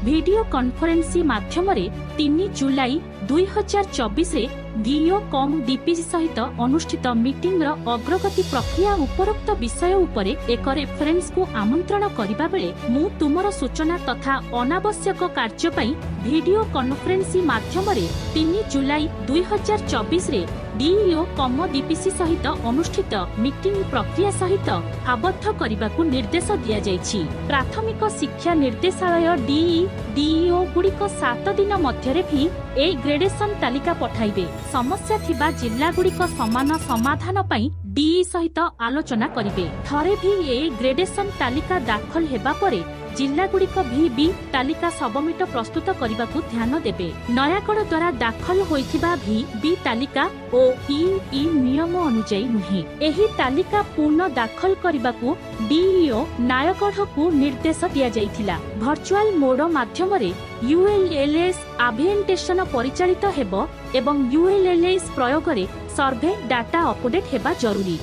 Video କନଫରେନ୍ସି ମାଧ୍ୟମରେ 3 July 2024ରେ DEO କମ୍ DPC ସହିତ ଅନୁଷ୍ଠିତ ମିଟିଂର ଅଗ୍ରଗତି ପ୍ରକ୍ରିୟା ଉପରୋକ୍ତ ବିଷୟ ଉପରେ ଏକ ରେଫରେନ୍ସକୁ ଆମନ୍ତ୍ରଣ କରିବା ବେଳେ ମୁଁ ତୁମର ସୂଚନା ତଥା ଅନାବଶ୍ୟକ କାର୍ଯ୍ୟ ପାଇଁ ଭିଡିଓ କନଫରେନ୍ସି ମାଧ୍ୟମରେ 3 ଜୁଲାଇ 2024ରେ ଡିଇଓ କମ ଡିପିସି ସହିତ ଅନୁଷ୍ଠିତ ମିଟିଂ ପ୍ରକ୍ରିୟା ସହିତ ଆବଦ୍ଧ କରିବାକୁ ନିର୍ଦ୍ଦେଶ ଦିଆଯାଇଛି। ପ୍ରାଥମିକ ଶିକ୍ଷା ନିର୍ଦ୍ଦେଶାଳୟ ଡିଇ ଡିଇଓ ଗୁଡ଼ିକ 7 ଦିନ ମଧ୍ୟରେ ଭି ଏ ଗ୍ରେଡେସନ ତାଲିକା ପଠାଇବେ। ସମସ୍ୟା ଥିବା ଜିଲ୍ଲାଗୁଡ଼ିକ ସମାନ ସମାଧାନ ପାଇଁ ଡିଇ ସହିତ ଆଲୋଚନା କରିବେ। ଥରେ ଭି ଏ ଗ୍ରେଡେସନ ତାଲିକା ଦାଖଲ ହେବା ପରେ ଜିଲ୍ଲାଗୁଡ଼ିକ ଭି ବି ତାଲିକା ସବମିଟ ପ୍ରସ୍ତୁତ କରିବାକୁ ଧ୍ୟାନ ଦେବେ। ନୟାଗଡ଼ ଦ୍ୱାରା ଦାଖଲ ହୋଇଥିବା ଭି ବି ତାଲିକା ଓ ଇ ଇ ନିୟମ ଅନୁଯାୟୀ ନୁହେଁ। ଏହି ତାଲିକା ପୁନଃ ଦାଖଲ କରିବାକୁ ଡିଇଓ ନୟାଗଡ଼କୁ ନିର୍ଦ୍ଦେଶ ଦିଆଯାଇଥିଲା। ଭର୍ଚୁଆଲ ମୋଡ ମାଧ୍ୟମରେ ୟୁଏଲଏଲଏସ୍ ଆଭେଣ୍ଟେସନ ପରିଚାଳିତ ହେବ ଏବଂ ୟୁଏଲଏଲଏସ୍ ପ୍ରୟୋଗରେ ସର୍ଭେ ଡାଟା ଅପଡେଟ୍ ହେବା ଜରୁରୀ।